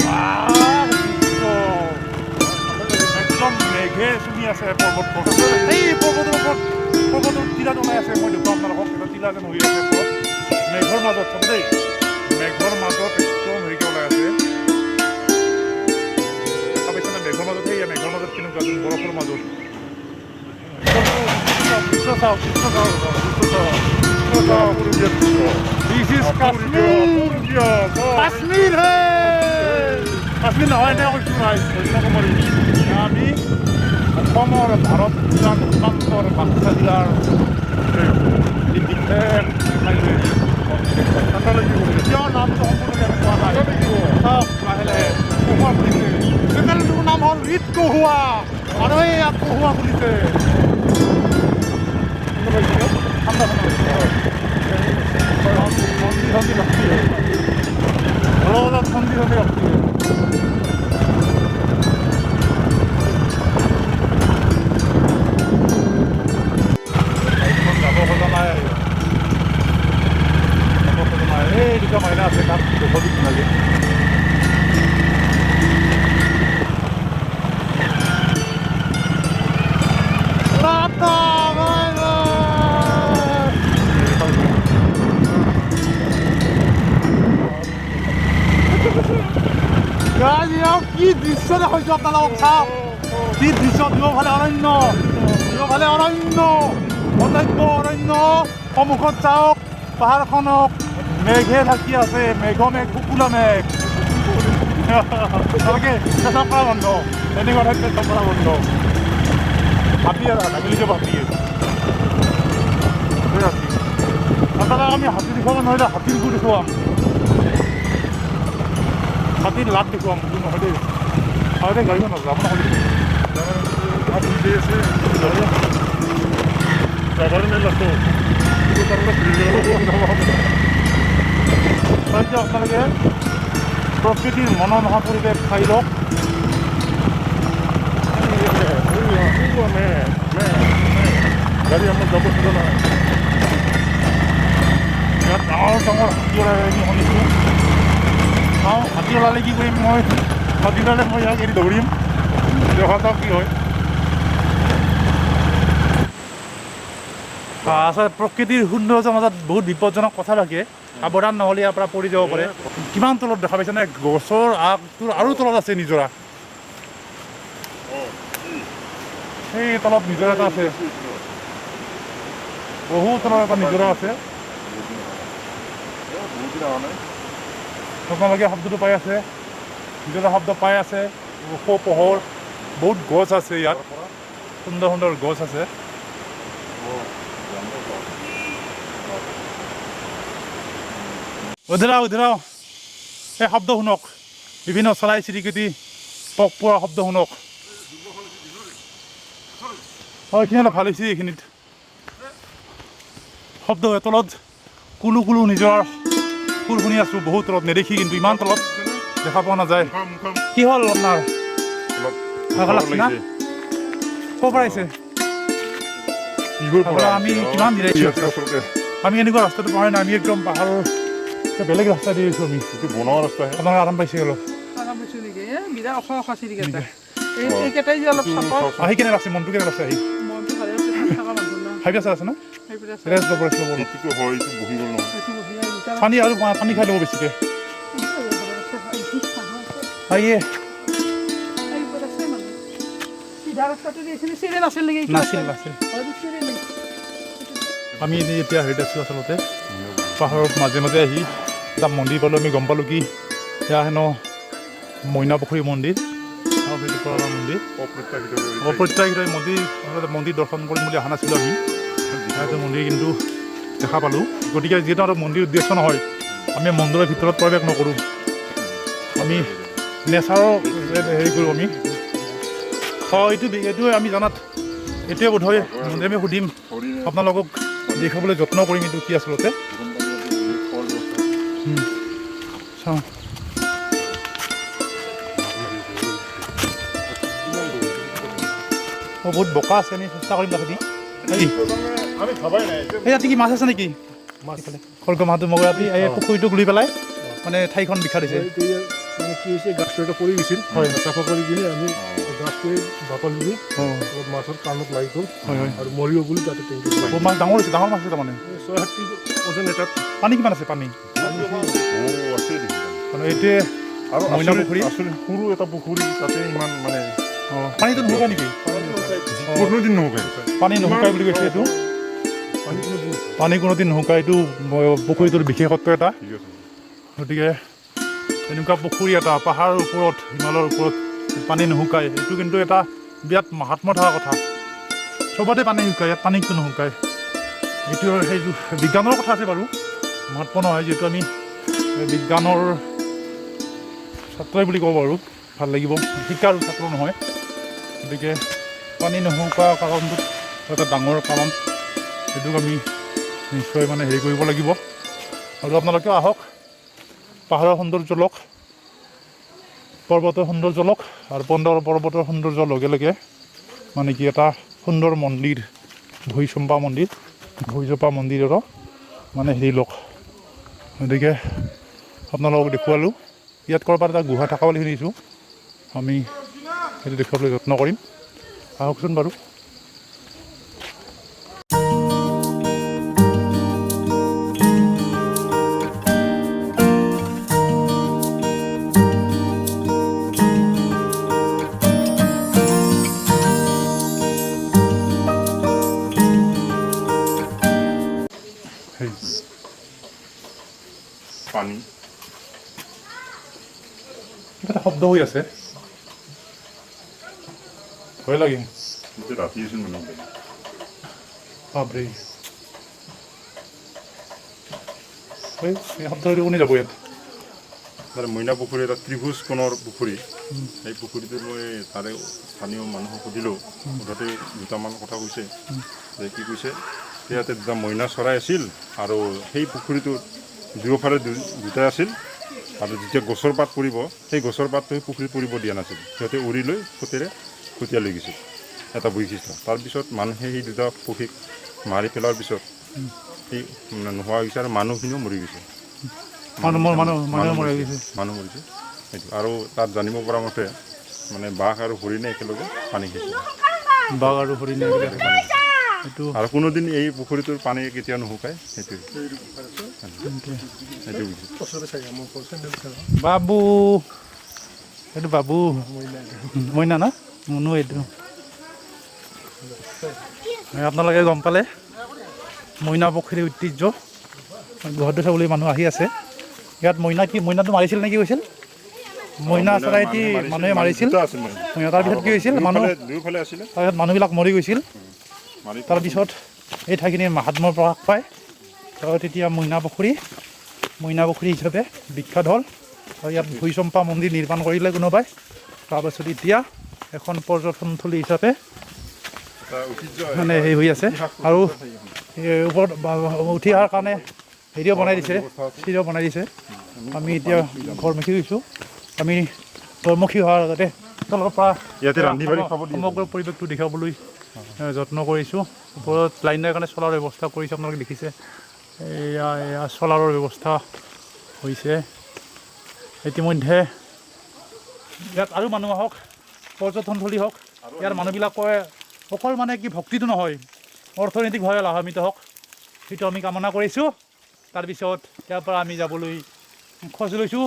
বাহ, দৃশ্য। একদম মেঘে চুমি আছে পৰ্বতখন। এই পৰ্বতৰ ওপৰত, পৰ্বতৰ টিলাত ওলাই আছে। মই দেখুৱাম আপোনালোকক, এটা টিলা যেন হৈ আছে ওপৰত মেঘৰ মাজত। চাব দেই, মেঘৰ মাজত একদম হেৰিকে ওলাই আছে। দেখা পাইছে নে? মেঘৰ মাজত, সেইয়া মেঘৰ মাজত কেনেকুৱা যেন বৰফৰ মাজত। দৃশ্য চাওক, দৃশ্য চাওক, দৃশ্য চাওক, দৃশ্য চাওক। This is Kashmir. Kashmir হে, কাশ্মীৰ নহয়, এনে কৈছোঁ ৰাইজ, কন্যাকুমাৰী। আমি অসমৰ ভাৰত ভূটান সীমান্তৰ বাক্সা জিলাৰ এই বিশেষ ঠাইলৈ ঠাণ্ডা লাগিব। কিয় নামটো সম্পূৰ্ণকৈ আমি কোৱা নাই। চাওক, লাহে লাহে কহুৱা ফুলিছে। চেনেলটোৰ নাম হ'ল ৰীত কহুৱা আৰু এই ইয়াত কহুৱা ফুলিছে। ঠাণ্ডা ঠাণ্ডা ঠণ্ডি ঠণ্ডি লাগছে, অলপ অলপ ঠণ্ডি ঠণ্ডি লাগছে। বাইকখন যাব খোজা নাই, যাব খোজা নাই। এই দুটা মহিলা আছে তাত, দেখবি ধুনীয়াকে। Tata, bye bye. গাইজ, কি দৃশ্য দেখুৱাইছোঁ আপোনালোকক, চাওক কি দৃশ্য। দুয়োফালে অৰণ্য, দুয়োফালে অৰণ্য, অটব্য অৰণ্য। সন্মুখত চাওক পাহাৰখনক মেঘে ঢাকি আছে, মেঘ মেঘ শুকুলা মেঘ। তাকে পেচাব কৰা বন্ধ, এনেকুৱা ঠাইত পেচাব কৰা বন্ধ। হাতী আৰু হাতী যাব, হাতী হাতী। আপোনাক আমি হাতী দেখুৱাব নহ'লে হাতীৰ গু দেখুৱাম, হাতীৰ লাভ দেখুৱাম, গু নহয় দেই। আৰু দেই গাড়ীখন যাব নহয়। আছে যাবাৰ মেল আছে। চাইছে আপোনালোকে প্ৰকৃতিৰ মনোমোহা পৰিৱেশ, চাই লওক। গাড়ী আমাৰ যাব খোজা নাই। ইয়াত ডাঙৰ ডাঙৰ হাতী ওলাই আমি শুনিছোঁ। চাওঁ, হাতী ওলালে কি কৰিম মই? হাতী ওলালে মই ইয়াক এৰি দৌৰিম। দেখা যাওক কি হয়। আচলতে প্ৰকৃতিৰ সৌন্দৰ্যৰ মাজত বহুত বিপদজনক কথা থাকে। সাৱধান নহ'লে ইয়াৰ পৰা পৰি যাব পাৰে। কিমান তলত দেখা পাইছেনে? গছৰ আগটোৰ আৰু তলত আছে নিজৰা। সেই তলত নিজৰা এটা আছে, বহু তলত এটা নিজৰা আছে। আপোনালোকে শব্দটো পাই আছে, নিজৰা শব্দ পাই আছে। ওখ পোহৰ, বহুত গছ আছে ইয়াত, সুন্দৰ সুন্দৰ গছ আছে। উধৰাও উধৰাও, এই শব্দ শুনক, বিভিন্ন চৰাই চিৰিকটি পোক পৰুৱাৰ শব্দ শুনক। অঁ, এইখিনি অলপ ভাল হৈছে। এইখিনিত শব্দ হয়। তলত কুলু কুলু নিজৰ সুৰ শুনি আছোঁ। বহুত তলত নেদেখি, কিন্তু ইমান তলত দেখা পোৱা নাযায়। কি হ'ল আপোনাৰ? ভাগৰ লাগছে না? ক'ৰ পৰা আহিছে? আমি কিমান জিৰাইছোঁ, আমি এনেকুৱা ৰাস্তাটো পোৱা নাই। আমি একদম পাহাৰৰ বেলেগ ৰাস্তা দি আহিছোঁ আমি। এইটো বনোৱা ৰাস্তাহে। আপোনালোকে আৰাম পাইছে অলপ? আৰাম পাইছোঁ নেকি? এ বিৰাট ওখ ওখ আছিল এইকেইটা। এইকেইটাই যে অলপ চাপৰ। আহি কেনে লাগছে মনটো, কেনে লাগছে আহি? মনটো ভালে আছে, থকা মানুহ না। হাই প্ৰেছাৰ আছে না? হাই প্ৰেছাৰ। ৰেষ্ট ল'ব, ৰেষ্ট ল'ব অলপ। এইটোতো হয়, এইটো বহি গ'ল নহয়। এইটো বহি আহিছে। পানী আৰু পানী খাই ল'ব বেছিকৈ। আহিয়ে। চিধা ৰাস্তাটো দিছিল, চিৰি নাছিল নেকি? নাছিল, নাছিল। আমি এনেই এতিয়া হেৰিত আছোঁ। আচলতে পাহাৰৰ মাজে মাজে আহি এটা মন্দিৰ পালোঁ। আমি গম পালোঁ কি সেয়া হেনো মইনা পুখুৰী মন্দিৰ আৰু সেইটো পুৰণা মন্দিৰ, অপ্ৰত্যাশিত মন্দিৰ। আচলতে মন্দিৰ দৰ্শন কৰিম বুলি অহা নাছিলোঁ আমি। সেইটো মন্দিৰ কিন্তু দেখা পালোঁ। গতিকে যিহেতু আৰু মন্দিৰ উদ্দেশ্য নহয়, আমি মন্দিৰৰ ভিতৰত প্ৰৱেশ নকৰোঁ, আমি নেচাৰৰ হেৰি কৰোঁ আমি। অঁ, এইটো এইটোৱে আমি জনাত এইটোৱে বোধহয় মন্দিৰ। আমি সুধিম আপোনালোকক, দেখুৱাবলৈ যত্ন কৰিম এইটো কি আচলতে। চাওঁ। অঁ, বহুত বোকা আছে, আমি চেষ্টা কৰিম তাতে। এই ৰাতি কি মাছ আছে নেকি? খৰ্গ মাহটো মগৰ ৰাতি এই পুখুৰীটোক লৈ পেলাই মানে ঠাইখন বিখ্যাত হৈছে? মানে কি হৈছে, গাছটো এটা পৰি গৈছিল। হয়। চাফা কৰি কিনে আমি গাছটোৱে বাকলি দি অলপ মাছৰ কাণত লাগি গ'ল হয় হয় আৰু মৰিব বুলি তাতে টেংকি। বহুত মাছ ডাঙৰ হৈছে, ডাঙৰ মাছ আছে তাৰমানে। 6-7 কেজি ওজন এটাত। পানী কিমান আছে পানী? অ' আছে দেখোন। মানে এইটোৱে আৰু মইনা আচৰিত পুখুৰী? আচৰিত, সৰু এটা পুখুৰী, তাতে ইমান মানে পানীটো নুশুকায় নেকি? কোনোদিন নুশুকায়। পানী নুশুকায় বুলি কৈছে এইটো। পানী কোনো দিন পানী কোনোদিন নুশুকায়, এইটো পুখুৰীটোৰ বিশেষত্ব এটা। ঠিক আছে। গতিকে এনেকুৱা পুখুৰী এটা পাহাৰৰ ওপৰত, হিমালয়ৰ ওপৰত পানী নুশুকায়, এইটো কিন্তু এটা বিৰাট মাহাত্ম্য থকা কথা। চবতে পানী শুকায়, ইয়াত পানী কিয় নুশুকায়? এইটো সেইটো বিজ্ঞানৰ কথা আছে বাৰু, মাহাত্ম্য নহয়, যিহেতু আমি বিজ্ঞানৰ ছাত্ৰই বুলি ক'ব পাৰোঁ, ভাল লাগিব, শিকাৰ ছাত্ৰ নহয়। গতিকে পানী নুশুকোৱা কাৰণটোত এটা ডাঙৰ কাৰণ, সেইটোক আমি নিশ্চয় মানে হেৰি কৰিব লাগিব। আৰু আপোনালোকেও আহক, পাহাৰৰ সৌন্দৰ্য লওক, পৰ্বতৰ সৌন্দৰ্য লওক, আৰু পৰ্বতৰ সৌন্দৰ্যৰ লগে লগে মানে কি এটা সুন্দৰ মন্দিৰ, ভৈচম্পা মন্দিৰ, ভৈজপা মন্দিৰৰো মানে হেৰি লওক। গতিকে আপোনালোকক দেখুৱালোঁ। ইয়াত ক'ৰবাত এটা গুহা থকা বুলি শুনিছোঁ, আমি সেইটো দেখুৱাবলৈ যত্ন কৰিম। আহকচোন বাৰু। সেই পানী। কিবা এটা শব্দ হৈ আছে, ভয় লাগে। এতিয়া ৰাতি আছিল মানে। বাপৰে, এই শব্দটো কোনে যাব ইয়াত? তাৰে মইনা পুখুৰী এটা ত্ৰিভুজ কোণৰ পুখুৰী। সেই পুখুৰীটোত মই তাৰে স্থানীয় মানুহক সুধিলোঁ, সোধোতে দুটামান কথা কৈছে যে কি কৈছে, ইয়াতে দুটা মইনা চৰাই আছিল আৰু সেই পুখুৰীটোত দুয়োফালে দুটা আছিল, আৰু যেতিয়া গছৰ পাত পৰিব, সেই গছৰ পাতটো সেই পুখুৰীত পৰিব দিয়া নাছিল, সিহঁতে উৰি লৈ সোঁতেৰে খুটিয়াই লৈ গৈছিল, এটা বৈশিষ্ট্য। তাৰপিছত মানুহে সেই দুটা পক্ষীক মাৰি পেলোৱাৰ পিছত সেই মানে নোহোৱা হৈ গৈছে আৰু মানুহখিনিও মৰি গৈছে। মানুহ মৰি গৈছে। মানুহ মৰিছে সেইটো। আৰু তাত জানিব পৰা মতে মানে বাঘ আৰু হৰিণে একেলগে পানী খাইছিল। বাঘ আৰু হৰিণে একেলগে পানী খাইছিল। এইটো আৰু কোনোদিন এই পুখুৰীটোৰ পানী কেতিয়াও নুশুকায়, সেইটোৱে সেইটো বুজিছোঁ। ওচৰতে চাগে মোৰ চেণ্ডেল চাগে। বাবু, এইটো বাবু। মইনা না মুনু এইটো। আপোনালোকে গম পালে মইনা পুখুৰীৰ ঐতিহ্য। গুৱাহাটী চাবলৈ মানুহ আহি আছে। ইয়াত মইনা কি মইনাটো মাৰিছিল নে কি কৈছিল? মইনা চৰাইটি মানুহে মাৰিছিল। দুটা আছিল মইনা। মইনা, তাৰপিছত কি হৈছিল? মানুহ দুয়োফালে আছিলে। তাৰপিছত মানুহবিলাক মৰি গৈছিল। মাৰি তাৰপিছত এই ঠাইখিনিৰ মাহাত্ম্য প্ৰকাশ পায় আৰু তেতিয়া মইনা পুখুৰী হিচাপে বিখ্যাত হ'ল। আৰু ইয়াত ভূঁইচম্পা মন্দিৰ নিৰ্মাণ কৰিলে কোনোবাই। তাৰপাছত এতিয়া এখন পৰ্যটনথলী হিচাপে এটা ঐতিহ্য মানে হেৰি হৈ আছে। আৰু এই ওপৰত উঠি অহাৰ কাৰণে হেৰিও বনাই দিছে, চিৰিও বনাই দিছে। আমি এতিয়া ঘৰমুখী হৈছোঁ। আমি ঘৰমুখী হোৱাৰ আগতে তলৰ পৰা ইয়াতে ৰান্ধি বাঢ়ি খাব দিয়ে। সমগ্ৰ পৰিৱেশটো দেখুৱাবলৈ যত্ন কৰিছোঁ। ওপৰত লাইনৰ কাৰণে চলাৰ ব্যৱস্থা কৰিছে, আপোনালোকে দেখিছে। এয়া চলাৰৰ ব্যৱস্থা হৈছে ইতিমধ্যে। ইয়াত আৰু মানুহ আহক, পৰ্যটনথলী হওক, ইয়াৰ মানুহবিলাকে অকল মানে কি ভক্তিটো নহয়, অৰ্থনৈতিকভাৱে লাভান্বিত হওক, সেইটো আমি কামনা কৰিছোঁ। তাৰপিছত ইয়াৰ পৰা আমি যাবলৈ খোজ লৈছোঁ।